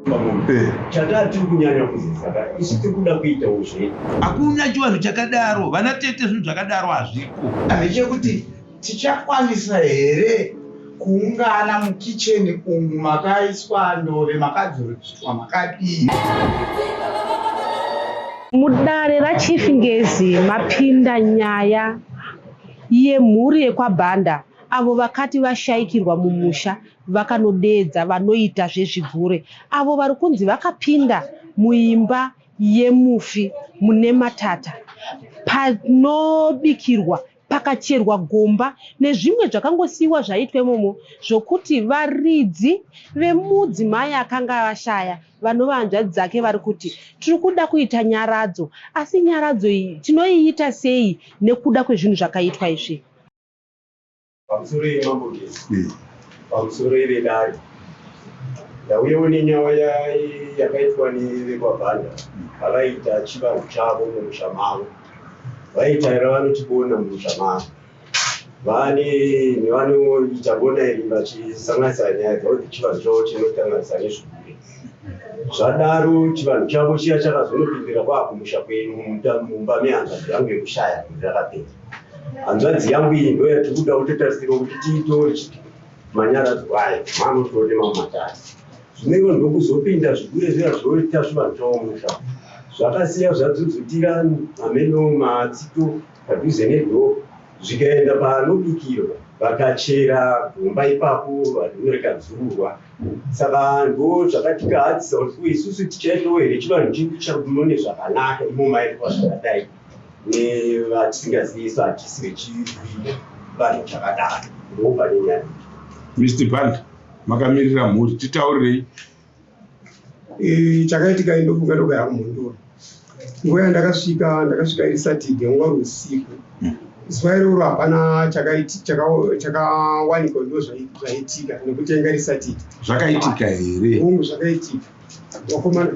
Eh. Chataa tiri kunyanya kuzeza ka isu tiri kuda kuitawo zvedu. Hakuna chivanhu chakadaro vana tete zvinhu zvakadaro hazviko. Ndechekuti tichakwanisa here kuungana mukicheni umu makaiswa ndove makadzorodzwa makadii? Mudare raChief Ngezi mapinda nyaya yemhuri yekwaBhanda avo vakati vashaikirwa mumusha vakanodeedza vanoita zvezvigure avo vari kunzi vakapinda muimba yemufi mune matata panobikirwa pakacherwa gomba nezvimwe zvakangosiiwa zvaitwa imomo zvokuti varidzi vemudzimai akanga vashaya vanova hanzvadzi dzake vari kuti tiri kuda kuita nyaradzo asi nyaradzo iyi tinoiita sei nekuda kwezvinhu zvakaitwa izvi. Pamusoro yemambo Gezi, pamusoro yevedare, ndauyawo nenyaya yakaitwa nevekwabhanda pavaiita chivanhu chavo mumusha mavo. Vaiita ravanoti bona mumusha mavo. Vane nevanoita bona iri vachisanganisa nyaya dzavo dzechivanhu chavo chinosanganisa nezvigure. Zvadaro chivanhu chavo chiya chakazonopindira kwakumusha kwedu mumba mehanzvadzi yangu yekushaya gore rakapera. Hanzvadzi yangu iyi ndo yatiri kuda kutotarisirwa kuti tiitore manyaradzo ayo maanotore mamwe matare. Zvino ivo ndokuzopinda zvigure zviya zvoita zvivanhu chavo musha. Zvakasiya zvadzudzutira hameno matsito padhuze nedhoo zvikaenda panobikirwa vakachera gomba ipapo rikanzururwa. Saka ndo zvakatikahadzisa kuti ko isusu tichaitawo here chivanhu chedu chamune zvakanaka imo maitwa zvakadai. nevatisingazivi isu hatisi vechivanhu chakadaro ndopane nyaya. Mister Banda makamirira mhuri titaurirei. Eh, chakaitika ndofunga ndogara kumhondoro nguva yandakasvika ndakasvika iri saturday nguva uri usiku zuva iroro hapana chakawanikwa ndo zvaitika nekuti yanga iri saturday. Zvakaitika here? Hongu zvakaitika vakomana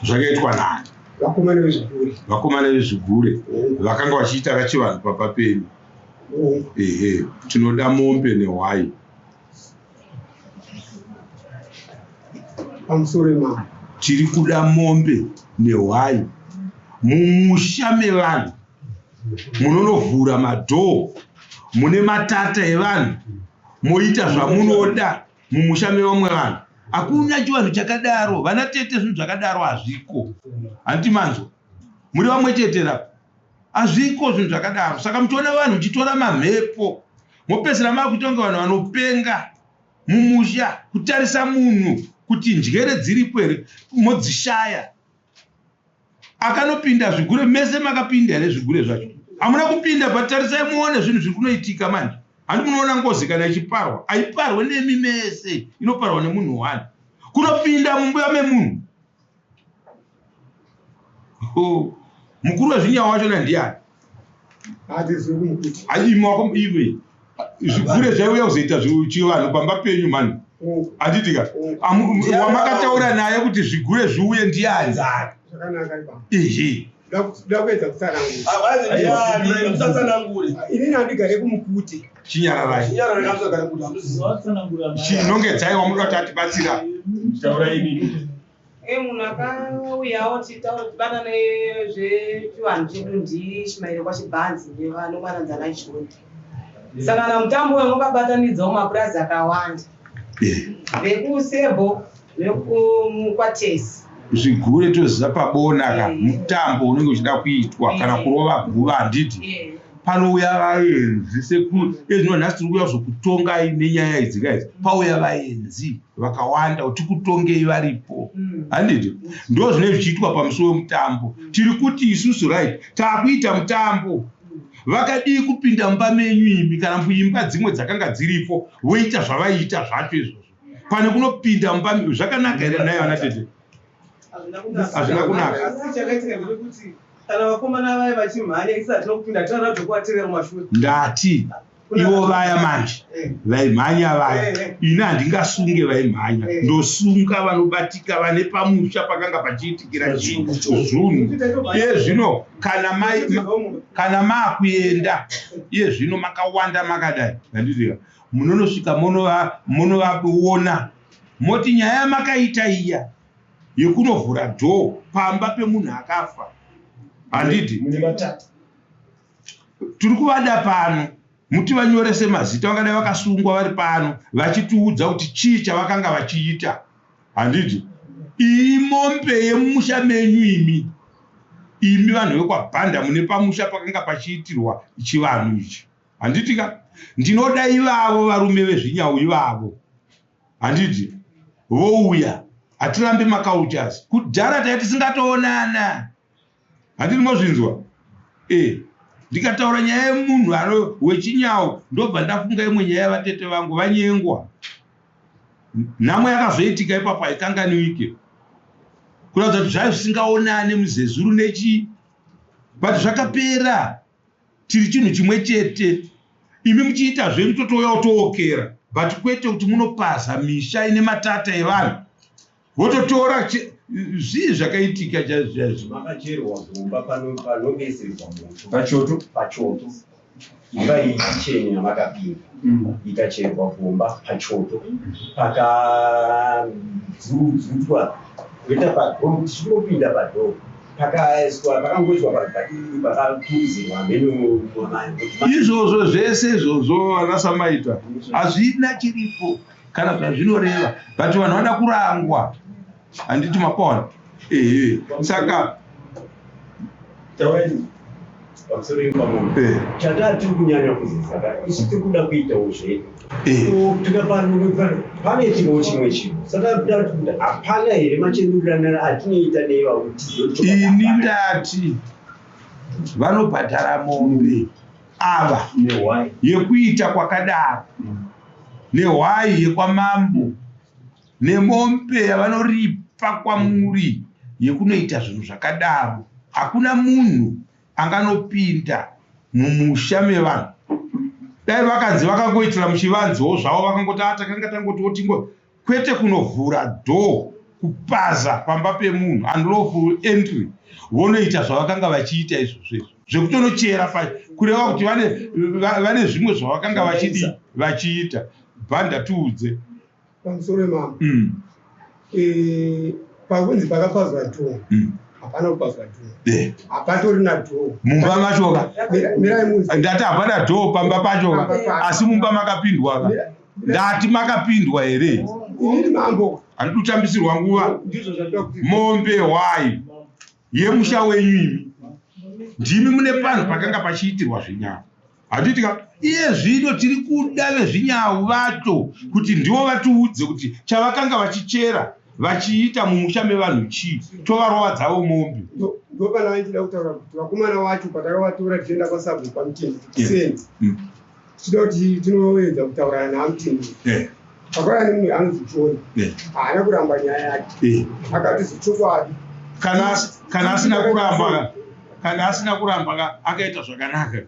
Zvakaitwa nani? Vakomana vezvigure. Vakomana vezvigure vakanga vachiita rachivanhu pamba penyu. Ehe, tinoda mombe nehwai. Pamusoro imambo. Tiri kuda mombe nehwai mumusha mevanhu munonovhura madhoo mune matata evanhu moita zvamunoda mumusha mevamwe vanhu. Hakuna chivanhu chakadaro vana tete zvinhu zvakadaro hazviko hanti manzwa muri vamwe chete rapa hazviko zvinhu zvakadaro saka muchiona vanhu muchitora mamhepo mopedzisira makuita kunge vanhu vanopenga mumusha kutarisa munhu kuti njere dziripo here modzishaya Akanopinda zvigure mese makapinda here zvigure zvacho? Hamuna kupinda but tarisai muone zvinhu zviri kunoitika manje. Handi munoona ngozi kana ichiparwa haiparwe nemi mese inoparwa nemunhu one. Kunopinda mumbuya memunhu. Oh, mukuru wezvinyawo wachona ndiyani? Imi zvigure zvaiuya kuzoita chivanhu pamba penyu mani handiti ka wamakataura naye kuti zvigure zviuye ndiyani ehe chinyararai chinongedzai wamunoda kuti atibatsira Uye munhu akauyawo titaura tibata nezvechivanhu chedu ndiIshmaeri kwaChibhanzi nevanobatanidza naJoni. Saka na mutambo uyu wakabatanidzawo mapurazi akawanda vekuSebo vekwaTesi. Zvigure toziva pabona ka mutambo unenge uchida kuitwa kana kurova guva handiti panouya vaenzi sekuru ezvino nhasi tiri kuuya kuzokutongai nenyaya idzi ka idzi pauya vaenzi vakawanda kuti tikutongei varipo mm. handiti ndo zvinenge zvichiitwa pamusi wemutambo mm. tiri kuti isusu right taakuita mutambo mm. vakadii kupinda mumba menyu imi kana muimba dzimwe dzakanga dziripo voita zvavaiita zvacho izvozvo pane kunopinda mumba zvakanaka here naye vana tete hazvina kunaka kana vakomana vaye vachimhanya isu hatina kupinda hatina radzo kuvatevera kumashure ndati ivo vaya manje eh. vaimhanya vaya eh, eh. ini handingasunge vaimhanya ndosunga vanobatika vane pamusha pakanga pachiitikira zvinhu iye zvino kana mai kana maakuenda iye zvino makawanda makadai handiziva munonosvika monovaona. Moti nyaya yamakaita iya yekunovhura door pamba pemunhu akafa handiti tiri kuvada pano muti vanyorese mazita vangadai vakasungwa vari pano vachitiudza kuti chii chavakanga vachiita handiti iyi mombe yemumusha menyu imi imi vanhu vekwabhanda mune pamusha pakanga pachiitirwa chivanhu ichi handiti ka ndinoda ivavo varume vezvinyau ivavo handiti vouya hatirambi macultures kudhara tai tisingatoonana handiti mozvinzwa e ndikataura nyaya yemunhu ano wechinyau ndobva ndafunga imwe nyaya yavatete vangu vanyengwa nhamo yakazoitika ipapo haikanganwike kuratidza kuti zvaive zvisingaonane muzezuru nechii but zvakapera tiri chinhu chimwe chete imi muchiita zvenyu totouya tookera but kwete kuti munopaza misha ine matata evanhu vototora zvii zvakaitika chaizvo chaizvo makacherwa gomba panovezerwa moto pachoto pachoto imba iyi kicheni yamakapinda ikacherwa gomba pachoto pakadzudzutwa kuita padhoo tichingopinda padhoo pakaiswa pakangoiswa padii pakapuruzirwa hameno izvozvo zvese izvozvo vana samaita hazvina chiripo kana zvazvinoreva but vanhu vada kurangwa handiti mapaona ehe saka pamusoro ipapo chataa tiri kunyanya kuzeza isu tiri kuda kuitawo zvedu pane chimwe chimwe chinhu saka kuda kuti hapana here machenurana atinoita neivavo ini ndati vanobhadhara mombe ava yekuita kwakadaro nehwai yekwamambo nemombe yavanoripa kwamuri yekunoita zvinhu zvakadaro hakuna munhu anganopinda mumusha mevanhu dai vakanzi vakangoitira muchivanzewo zvavo vakangoti a ah, takanga tangotiwo tingo kwete kunovhura door kupaza pamba pemunhu unlawful entry vonoita zvavakanga vachiita izvozvo izvo zvekutonochera pa kureva kuti vane zvimwe zvavakanga vachidi vachiita bhanda tiudze pamusoro wemambo mm. e, pakunzi pakapazwa dhoo mm. hapana kupazwa dhoo eh. hapatorina dhoo mumba machoka ndati hapana dhoo pamba pachoka asi mumba makapindwa ka ndati makapindwa here inini mambo handidi kutambisirwa nguva mombe hwai yemusha wenyu imi ndimi mune panhu pakanga pachiitirwa zvinyama handiti ka iye zvino tiri kuda vezvinyau vacho kuti ndivo vatiudze kuti chavakanga vachichera vachiita mumusha mevanhu chii tovarova dzavo mombe ndopana vaichida kutaura kuti vakomana vacho patakavatora tichienda kwasabhu kwamutindi tisendi mm. tichida kuti tinoedza kutaurana naamutindi pakauya nemunhu anonzi joni haana kuramba nyaya yake akati zvechokwadi kana asina kuramba kana asina kuramba akaita zvakanaka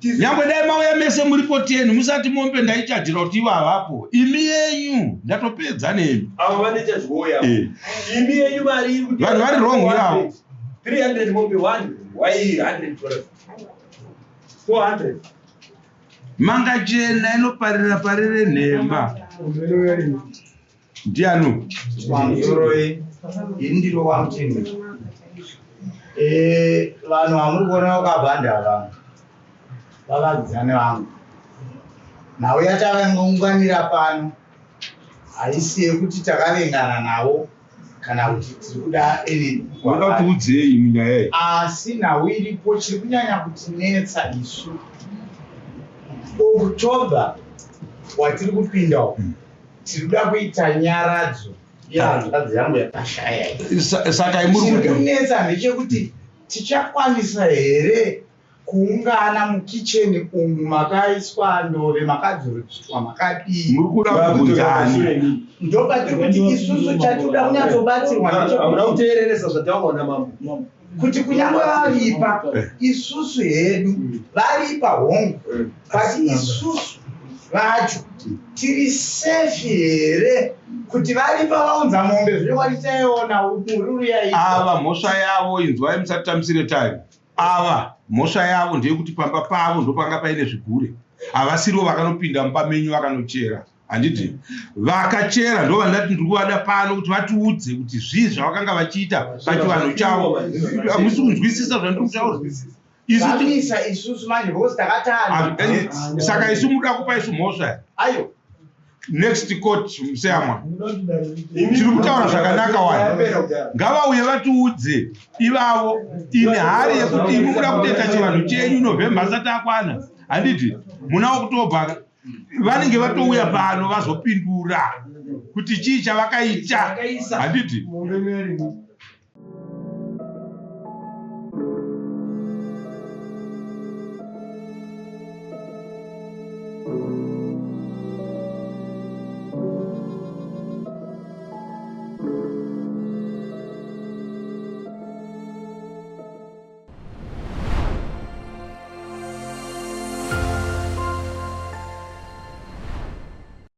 nyangwe dai mauya mese muripo ten musati mombe ndaichajira kuti ivo havapo imi yenyu ndatopedza nemi avo vanechazvoya eh. imi yenyu mari vanhu vari wrong ivavo 300 mombe 1 why 100 dollars 400 manga chena inoparira parire nhema ndiani pamusoroi ini ndiro wamutini eh, vanhu vamuri kuona vakabhanda vanhu vavadzidzani vangu nhau yatavangounganira pano haisi yekuti takavengana navo kana kuti tiri kuda unoda kuti udzei munyaya iyi asi nhau iripo chiri kunyanya kutinetsa isu october watiri kupinda umu hmm. Tiri kuda kuita nyaradzo yehanzvadzi yangu yakashaya. Saka imuri kunetsa ndechekuti tichakwanisa here kuungana mukicheni umu makaiswa ndove makadzurudzwa makadii? Muri kuda kubvunzani? Ndopatiri kuti isusu chatinoda kunyatsobatsirwa ndechekuti kuteereresa zvataurwa namambo kuti kunyange varipa eh. isusu hedu varipa hongu eh. but isusu vacho tiri safe here kuti varipa vaunza mombe zvekwadi taiona mururu yaiava mhosva yavo inzwai musatitambisire time ava mhosva yavo ndeyekuti pamba pavo ndopanga paine zvigure havasirivo vakanopinda mumba menyu vakanochera. Handiti vakachera ndo vandati ndiri kuvada pano kuti vatiudze kuti zvii zvavakanga vachiita pachivanhu chavo. Hamusi kunzwisisa zvandiri kutaura. Isu isusu manje because takatanga. Eh, saka isu muda kupa isu mhosva. Ayo. Next court museyamwa. Tiri kutaura zvakanaka wani. Ngavauye vatiudze ivavo ine hari yekuti imi muda kutoita chivanhu chenyu November asati akwana. Handiti muna October vanenge vatouya pano vazopindura kuti chii chavakaita. Handiti?